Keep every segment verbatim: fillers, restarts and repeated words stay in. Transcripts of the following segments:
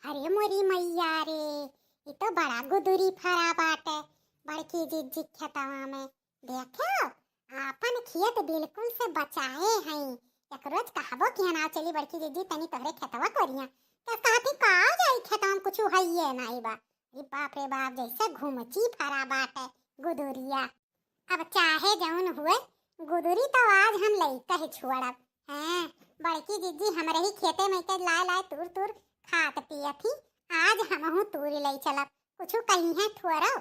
अरे मोरी मैया रे, ई तो बड़ा गुदुरी फरा बाटे बड़की जिज्जी खेतवा में। देखो, आपन खेत बिल्कुल से बचाए हई। एक रोज कहबो कि ना, चली बड़की जिज्जी, तनी तोहरे खेतवा कोरिया। तो कहती, का जाई खेतवा में, कुछ हइये नाई बा। अरे बाप रे बाप, जैसे घुमची फरा बाटे गुदुरिया। अब चाहे जौन हुए, गुदुरी तो आज हम लइका ही छोड़ब। हैं, बड़की जिज्जी हमरे ही खेते में के लाए लाए तूर तूर खात पियत ही, आज हमहू तूरी लई चलब, कुछ कही है थोरो।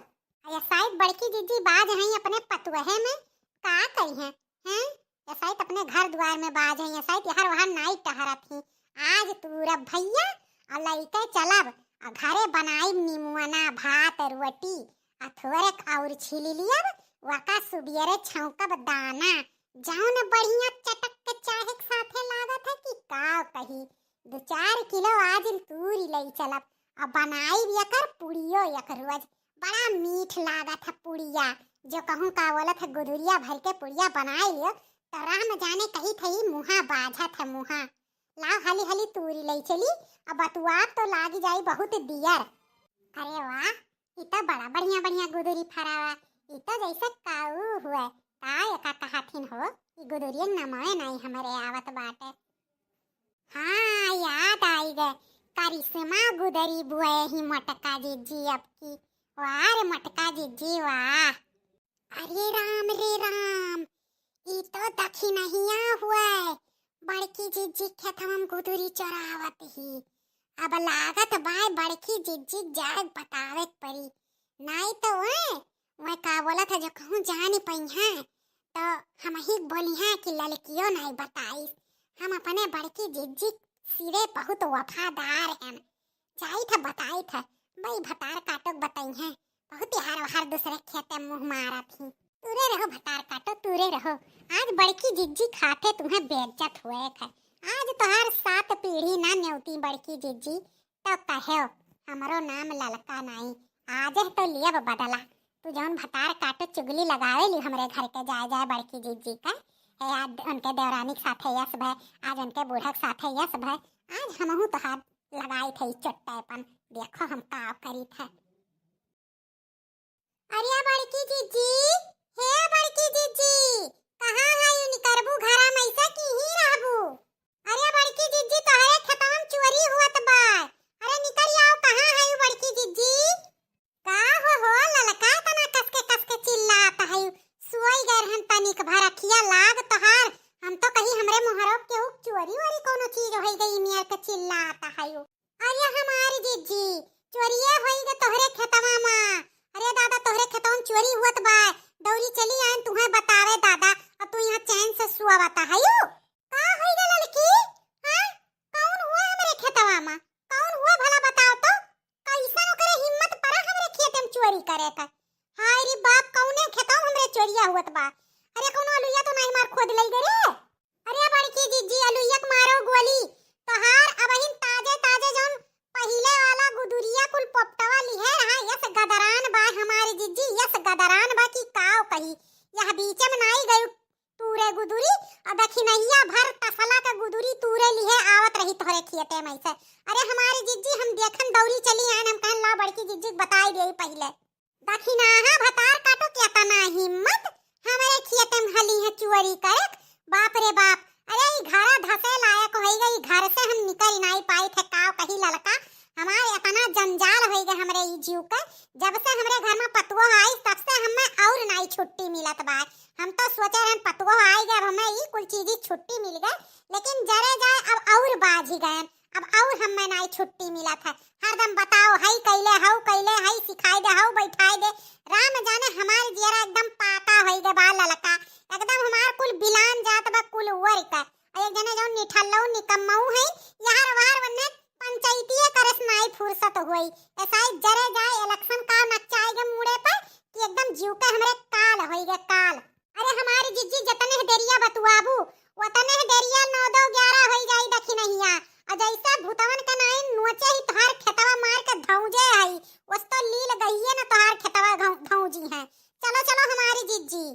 या शायद बड़की जिज्जी बाज हैं अपने पतुहे में, का कही हैं, हैं? या शायद अपने घर द्वार में बाज हैं, या शायद यहाँ वहाँ नाई टहरत ही। आज तूरब भैया, और लइके चलब, और घरे बनाइब निमुअना, भात, रोटी, आ थोरेक और छीली लियब, वका सुबियरे छौंकब दाना, जौन बढ़िया चटक के चाहे के साथे लागत है कि का कही। दो चार किलो आज तूरी लई चलब, आ बनाइब एकर पुड़ियो एक रोज। बड़ा मीठ लागत है पुड़िया, जो कहूँ का बोलत है, गुदुरिया भर के पुड़िया बनाई लियो, तो राम जाने कही थे, ई मुहा बाझत है मुहा। लाओ हाली हाली तूरी लई चली, अब बतुआ तो लागी जाई बहुत दियर। अरे वाह, ई तो बड़ा बढ़िया बढ़िया गुदुरी फरावा। ई तो जैसे काऊ हुए, का एका कहथिन हो, ई गुदुरियन नमवे नाई हमरे आवत बाटे। हाँ, याद आई गए, करिश्मा गुदरी बुए ही मोटका जिज्जी अब की। वाह रे मोटका जिज्जी, वाह। अरे राम रे राम, ई तो दखिनहिया हुए, बड़की जिज्जी खेतवा में गुदुरी चरावत ही। अब लागत बाय बड़की जिज्जी जाए बतावे के परी, नाई तो वह, वह का बोलत है, जो कहूँ जानी पइहा तो हम ही बोलिहा कि ललकियो नाई बताइस। हम अपने बड़की जिज्जी सिरे बहुत वफादार हैं। जाई था बताई था, बई भतार काटो के बताई हैं, बहुत यार वहार दूसरे खेते मुँह मारत ही। तूरे रहो भतार काटो, तूरे रहो। आज बड़की जिज्जी खाते तुम्हें बेइज्जत हुए थे। आज तोहार सात पीढ़ी ना नेवती बड़की जिज्जी, तो कहो हमरो नाम ललका नाई। आज तो लियब बदला। तू जौन भतार काटो चुगली लगावे ली हमरे घर के जाए जाए बड़की जिज्जी का, हे आज उनके देवरानी के साथे यस भय, आज उनके बूढ़ा के साथे यस भय, आज हमहू तोहार लगाई थे चोट्टापन। देखो हम का करी थे। अरे बड़की जिज्जी, हे बड़की जिज्जी, कहाँ है यू निकरबू घरा में से कि ही रहबू? अरे बड़की जिज्जी, तोहरे खेतवा में चोरी हुअत बा। अरे निकल आओ, कहाँ है यू बड़की जिज्जी? का हो हो ललका, तना कस के कस के चिल्लात है? सोई गए रहन तनिक भर अखिया लाग तोहार। हम तो कही हमरे मोहरो के केहू चोरी वोरी कोनो चीज होई गई नियर के चिल्लात है। अरे हमारी जिज्जी, चोरिये होई गे तोहरे खेतवा मा। अरे दादा, तोहरे खेतवा में चोरी हुअत बा। दौरी चली आयन तुहे बतावे दादा, अब तू यहाँ चैन से सुआवत हयू। का होई गे ललकी? हाँ? कौन हुआ हमरे खेतवा मा? कौन हुआ भला बताओ तो? कैसन ओकरे हिम्मत पड़ा हमरे खेते में चोरी करे का? हाय रे बाप, कौने खेतवा में हमरे चोरिया हुअत बा? अरे कौनो अलुइया तो नहीं मार खोद लई गे रे? अरे बड़की जिज्जी, अलुइया के मारो गोली। तोहार अबहिन ताजे ताजे जौन पहिले वाला गुदुरिया कुल पोपटवा लिहे रहा, यस गदरान बा हमारी जिज्जी, यस गदरान बा कि काव कही। यह बीचे में नाई गयू तूरे गुदुरी, और दखिनहिया भर तसला के गुदुरी तूरे लिहे आवत रही तोहरे खियते में से। अरे हमारी जिज्जी, हम देखन दौरी चली आयन, हम कहन ला बड़की जिज्जी के बताई देई पहिले। दखिनाहा भतार काटो, केतना हिम्मत, हमरे खियते में हली है चोरी करे। बाप रे बाप, अरे ई घरा धसे लायक होई गई, घर से हम निकल नाई पाई थे, काव कही ललका। हमारे इतना जंजाल होई गए हमरे ई जीव के। जब से हमरे घर में पतुआ आई, तब से हमें और नाई छुट्टी मिलत बा। हम तो सोचे रहन पतुआ आई गए, अब हमें ई कुल चीजी छुट्टी मिल गए, लेकिन जरे जाए अब और बाझी गए। अब और हमें नाई छुट्टी मिलत है। हरदम बताओ, हई कैले, हऊ कैले, हई सिखाई दे, हऊ बैठाई दे। राम जाने हमार जियरा एकदम पाता होई गे बा ललका। एकदम हमार कुल बिलान जात बा कुल उवर के। और एक जने जौन निठल्लऊ निकम्मऊ है, यार वार वन्ने पंचायतिये करस नाई फुर्सत होई। ऐसा ही जरे जाए इलेक्शन का नचाए गे मुड़े पर कि एकदम जीव के हमरे काल होई गे काल। अरे हमारी जिज्जी, जतने देरिया बतुआबू, वतने देरिया नौ दो ग्यारह होई जाई दखिनहिया। और जैसा भूतवन के नाई नोचे ही तोहार खेतवा मार के धौजे आई, वस तो लील गहिए न तोहार खेतवा घौ-, धौजी है। चलो, चलो हमारी जिज्जी।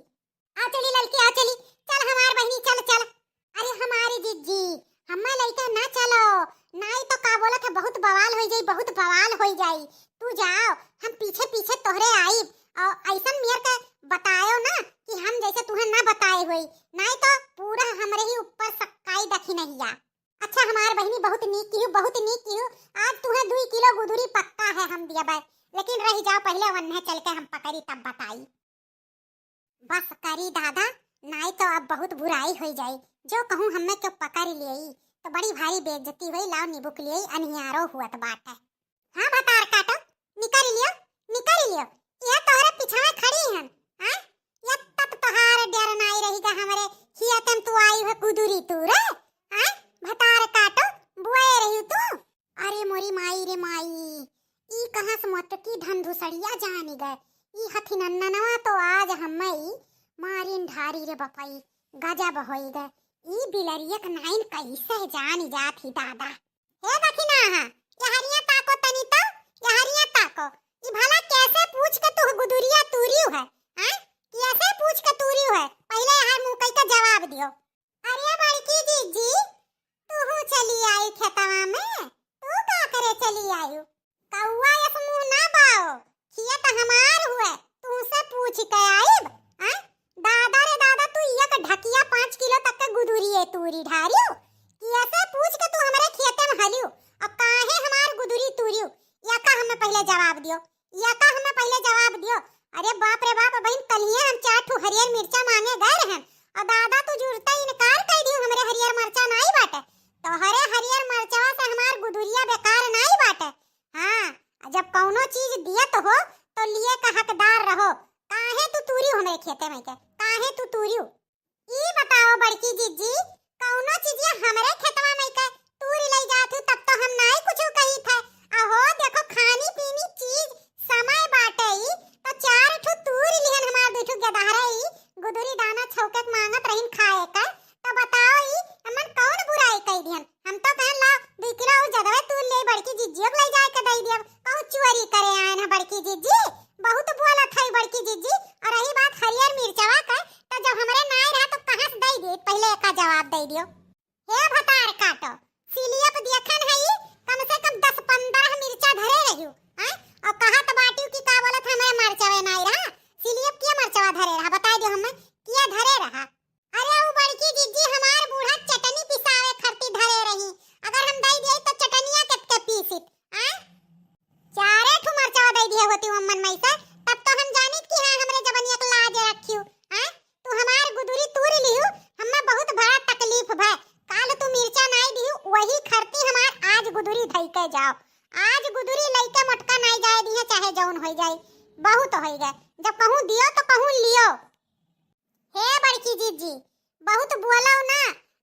आ चली ललकी, आ चली। चल हमार बहिनी, चल, चल। अरे हमारी जिज्जी, हम्मा लइके ना चलो, नाई तो का बोलत है, बहुत बवाल होई जाई, बहुत बवाल होई जाई। तू जाओ, हम पीछे पीछे तोहरे आइब। और ऐसन मेर के बतायो ना कि हम जैसे तुहे ना बताए होई, नाहीं तो पूरा हमरे ही ऊपर सक्काई दखिनहिया। अच्छा हमार बहिनी, बहुत नीक किहू, बहुत नीक किहू। आज तुहे दुई किलो गुदुरी पक्का है हम दियबे, लेकिन रहि जाओ, पहिले वन्ने चल के हम पकड़ी तब बताई। बस करी दादा, नाहीं तो अब बहुत बुराई होई जाई। जो कहूँ हमें क्यों पकड़ लियई तो बड़ी भारी बेइज्जती होई। लाओ निबुक लियई, अनियारो हुअत बाटे। हाँ भतार काटो, निकल लियो, निकल लियो। ये तोहरे पिछवा खड़ी हन, हाँ? ये तब तोहार डर नाहीं रहिगा हमरे, खियतन तू आई है गुदुरी तू रे, हाँ? भतार काटो, बुआए रही तू। अरे मोरी माई रे माई, ई कहाँ से मोटकी धन धुसड़िया जानी गए। ई हथिनन्ननवा तो आज हम्मे ई मारिन ढारी रे बपई, गजब होई गए। ई बिलरिया के नाइन कैसे जानी जात ही दादा। हे दखिना हा, यहरिया ताको तनी तो, यहरिया ताको। ई भला कैसे पूछ के तू गुदुरिया तूरियो है, हैं? कैसे पूछ के तूरियो है? पहिले हर मुँह कई का जवाब दियो। अरे बड़की जीजी, तूहू चली आई खेतवा में, तू का करे चली आयु? कौआ यस मुँह ना बाओ, खियत हमार हुए, तू से पूछ के आइब, हैं? दादा रे दादा, तू एक ढकिया पाँच किलो तक के गुदुरिये तूरी ढारियो, कैसे पूछ के तू हमरे खेते में हलियो, और काहे हमार गुदुरी तूरियो, या का हमें पहिले जवाब दियो। या का हमें पहिले जवाब दियो। अरे बाप रे बाप, बहिन, कलिये हम चार ठो हरियर मिर्चा माँगे गए रहन, और दादा तू जुरता इनकार कइ दियो, हमरे हरियर मरचा नाई बाटे। तोहरे हरियर मरचवा से हमार गुदुरिया बेकार नाई बाटे। हाँ, जब कौनो चीज दियत हो तो लिए का हकदार रहो। काहे तू तूरियो हमरे खेते में के, काहे तू तूरियो? ई बताओ बड़की जिज्जी, कौनो चीजिया हमरे खेतवा में के तूरी लई जात हू, तब तो हम नाई कुछ कही थे। अहो देखो, खानी पीनी चीज समय बाटे ई, तो चार ठो तूरी लिहन हमार दू ठो गेदहरे ई, गुदुरी दाना छौके के माँगत रहिन खाए के, तो बताओ ई हमन कौन बुराई कई दिहन? हम तो कहन ला दुई किलो और जदवे तूर ले बड़की जिज्जियो के लई जाए के दई दियब। कहूँ चोरी करे आयन है बड़की जिज्जी, बहुत बोलत है बड़की जिज्जी। और रही बात हरियर मिर्चवा के, तो जब हमरे नाई रहा तो कहाँ से दई दिए? पहिले एका जवाब दई दियो। हे भतार काटो, सिलियप देखन है ई, कम से कम दस पन्द्रह मिर्चा धरे रहियो, हैं? और कहत बाटियो कि का बोलत हमरे मरचवे नाई रहा, सिलियप किया मरचवा धरे रहा, बताई दियो हमें, किया धरे रहा? अरे उ बड़की जिज्जी हमार बूढ़ा चटनी पिसावे खरती धरे रही, अगर हम दई दिए तो चटनिया केतके पीसित, आय? चारे ठो मरचवा दई दिए होती अम्मन मइसे, तब तो हम जानित कि हाँ हमरे जबनिया के लाज रखियो, आय? तू हमार गुदुरी तूर लिहू, हम्मे बहुत बड़ा तकलीफ भय, काल तू मिर्चा नाई दिहू, वही खरती हमार आज गुदुरी धई के जाओ, आज गुदुरी लइके मोटका नाई जाए दिहे चाहे जौन होई जाए, बहुत होई गए, जब कहूँ दियो तो कहूँ लियो। हे बड़की जिज्जी, बहुत बोलउ ना,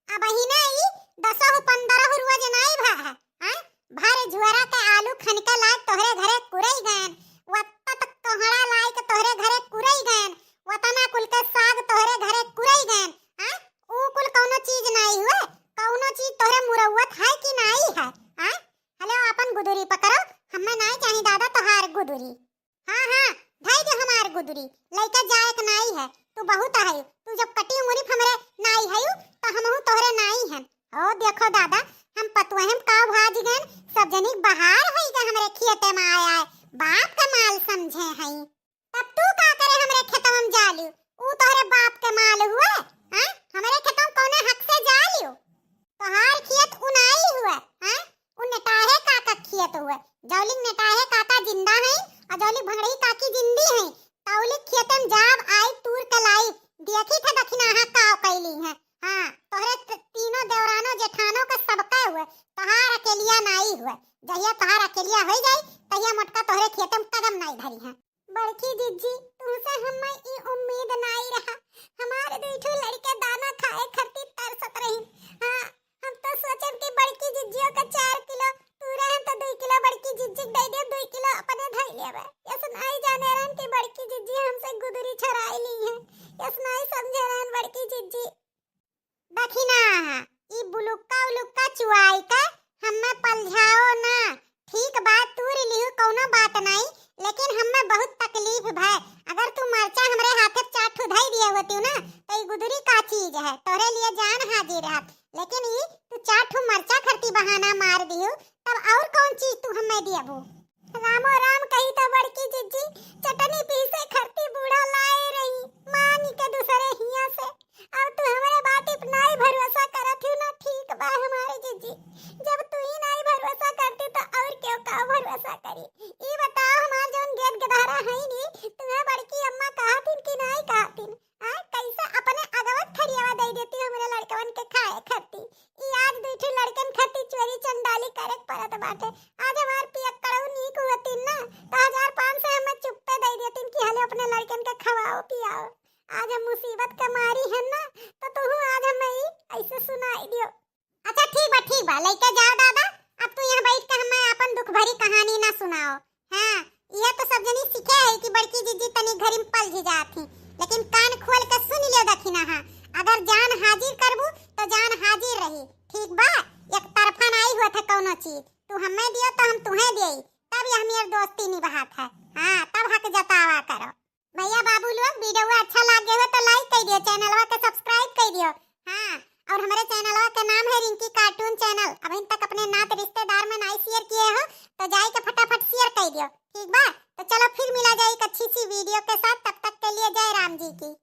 अबहिने ई दसहु पन्द्रहु रोज नाई भा है, हैं? भर झुअरा के आलू खनिके लाइक तोहरे घरे कुरई गयन, वत्ता तक कोहड़ा लाइक तोहरे घरे कुरई गयन, वतना कुल के साग तोहरे घरे कुरई गयन, हैं? ऊ कुल कौनो चीज नाई हुए, कौनो चीज तोहरे मुरौवत है कि नाई है, हैं? हलो, आपन गुदुरी पकड़ो, हमें नाई चाही दादा तोहार गुदुरी। हाँ, हाँ, धई दे हमार गुदुरी, लइका जाए के नाई है, तू बहुत है, तू जब कटी उंगरी पे हमरे नाई है, तो हमहू तोहरे नाई हैं। ओ देखो दादा, हम पतुआ हम का भाज गए, सब जनी बहार होई गए हमरे खेते में आए आए, बाप का माल समझे हैं। तब तू का करे हमरे खेतवा में जालियो, ऊ तोहरे बाप के माल हुए, हाँ? हमरे खेतवा में कौने हक से जालियो? तोहार खियत उ नाई हुए, हैं? उ नेटाहे काका खियत हुए। जौलिक नेटाहे काका जिंदा हैं और जौलिक भंगड़ई काकी जिंदी हैं, तौलिक खियतन जाब आई तूर के लाई, देखी थे दखिनाहा काव कैली हैं। हाँ, तोहरे त-, तीनों देवरानो जेठानो के सबके हुए, तोहार अकेलिया नाई हुए। जहिया तोहार अकेलिया होई जाई, तहिया मोटका तोहरे खेते में कदम नाई धरी हैं। बड़की जिज्जी, तुमसे हमें ई उम्मीद नाई रहा। हमारे दुई ठो लड़के दाना खाए खातिर तरसत रही। हाँ, हम तो सोचन कि बड़की जिज्जियों का चार किलो तूरे हैं तो दुई किलो बड़की जिज्जी के दे दे, दुई किलो अपने धई लेवे। यस नाई जाने रहन कि बड़की जिज्जी हमसे गुदुरी छुड़ाई ली है। यस नाई समझे रहन बड़की जिज्जी। दखिना, ई बुलुक्का उलुक्का चुआई के हम्मे पलझाओ ना। ठीक बा, तूर लिहू, कौनो बात नाई, लेकिन हम्मे बहुत तकलीफ भय। अगर तू मरचा हमरे हाथे पे चार ठो धई दिए होती ना, तो ई गुदुरी का चीज है, तोरे लिए जान हाजिर रहत। लेकिन ई तू चार ठो मरचा खरती बहाना मार दिहू, तब और कौन चीज अबू। रामो राम कही त बड़की जिज्जी चटनी पीसे खरती बूढ़ा लाए रही, मांगी के दूसरे हिया से। अब तू हमरे बात पे नाई भरोसा करत ही ना, ठीक बा हमारे जिज्जी, जब तू ही नाई भरोसा करती तो और केहू का भरोसा करी? ई बताओ, हमार जौन गेद गदहरा है नी, तुम्हें बड़की अम्मा कहतिन कि नाई कहतिन? आ, कैसे अपने अगवत थरियावा दे देती हमरे लड़कवन के खाए खरती? ई आज दुई ठे लड़कन खरती चोरी चंडाली करे के पड़त बाटे। आज हमार पियक्कड़ऊ नीक होतिन ना, तो हजार पाँच सौ हमें चुप्पे दे देतिन कि हले अपने लड़कन के खवाओ पियाओ। आज हम मुसीबत के मारी है ना, तो तुहू आज हमें ई ऐसे सुनाई दियो। अच्छा ठीक बा, ठीक बा, लइके जाओ दादा। अब तू यहाँ बैठ के हमें अपन दुख भरी कहानी ना सुनाओ। हाँ, यह तो सब जनी सीखे है कि बड़की जिज्जी तनी घरी में पलझी जात ही, लेकिन कान खोल के सुन लियो दखिना, हाँ, अगर जान हाजिर करबू तो जान हाजिर रही, ठीक बा? एक तरफा नाई हुआ था कौनो चीज, तू हमें दियो तो हम तुहें दियई, तब यह मेर दोस्ती निभात है। हाँ, तब हक जतावा करो। भैया बाबू लोग, वीडियो अच्छा लागे हो तो लाइक कर दियो, चैनलवा के सब्सक्राइब कर दियो। हाँ, और हमारे चैनलवा के नाम है रिंकी कार्टून चैनल। अभी तक अपने नात रिश्तेदार में नाई शेयर किए हो तो जाए के फटाफट शेयर कर दियो, ठीक बा? तो चलो फिर मिला जाए एक अच्छी सी वीडियो के साथ, तब तक के लिए जय राम जी की।